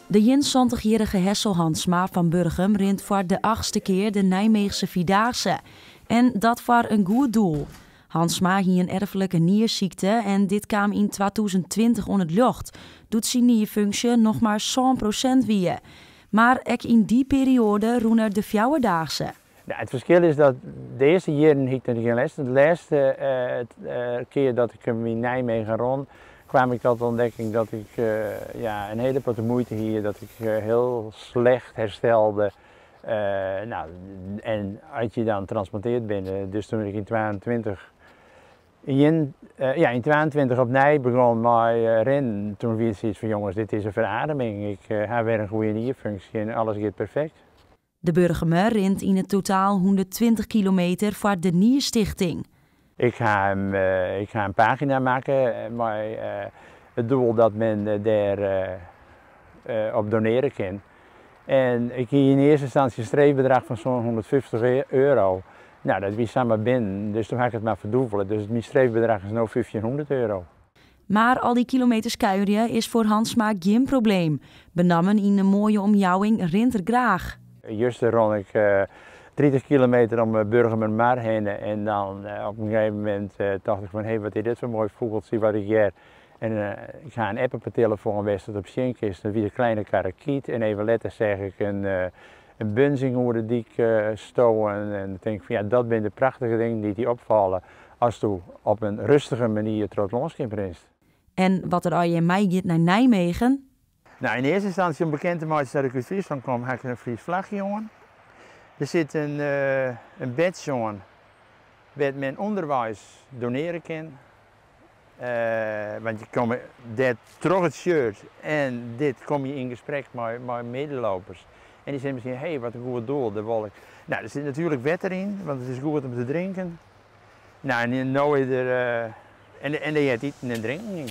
De 71-jierrige Hessel Hansma fan Burgum rint foar de achtste kear de Nijmeegse Vierdaagse. En dat foar in goed doel. Hansma hie in erflike niersykte en dit kaam yn 2020 oan it ljocht, doe't syn nierfunksje noch mar 7% wie. Mar ek yn dy perioade rûn er de Fjouwerdaagse. Nou, it ferskil is dat de earste jierren hie ik der gjin lêst. De lêste kear dat ik him yn Nijmegen rûn, kaam ik tot de ûntdekking dat ik, ja, in hiele protte muoite hie, dat ik hiel slecht herstelde. Nou, en as je dan transplantearre binne, dus doe't ik yn 22, ja, yn 22 opnij begûn mei rinnen, doe wie it sayts fan: jonges, dit is in ferademing. Ik ha wer in goede nierfunksje en alles giet perfekt. De Burgumer rint yn it totaal 120 kilometer foar de Nierstichting. Ik ha in pagina makke mei it doel dat men dêr op donearje kin. En ik hie yn earste ynstânsje in streefbedrach fan sa'n 150 euro. Nou, dat wie samar binnen, dus doe ha ik it mar ferdûbele. Dus myn streefbedrach is no 1500 euro. Mar al dy kilometers kuierje is foar Hansma gjin probleem. Benammen yn in moaie omjouwing rint er graach. Juster rûn ik 30 kilometer om Burgumermar hinne en dan op in gegeven momint tocht ik fan: hé, wat is dit foar moai fûgeltsje wat ik hear. En ik ha in app op 'e telefoan wêr'tst it op sjen kinst. Dat wie de kleine karakiet en even letter seach ik in bunzing oer de dyk stowen en dan tink ik fan: ja, dat binne de prachtige dingen dy't dy opfalle ast op in rêstige manier troch it lânskip rinst. En wat der allegear meigiet nei Nijmegen? Nou, yn earste ynstânsje om bekend te meitsjen dat ik út Fryslân kom, ha ik in Frysk flachje oan. Der sit in badge oan wêr't men ûnderweis donearje kin. Want je komme dêr troch it shirt en dit komme je yn gesprek mei medelopers. En dy sizze miskien: hé, wat in goed doel, dêr wol ik. Nou, der sit natuerlik wetter yn, want it is goed om te drinken. Nou, en no is der, en dêr heart iten en drinken yn.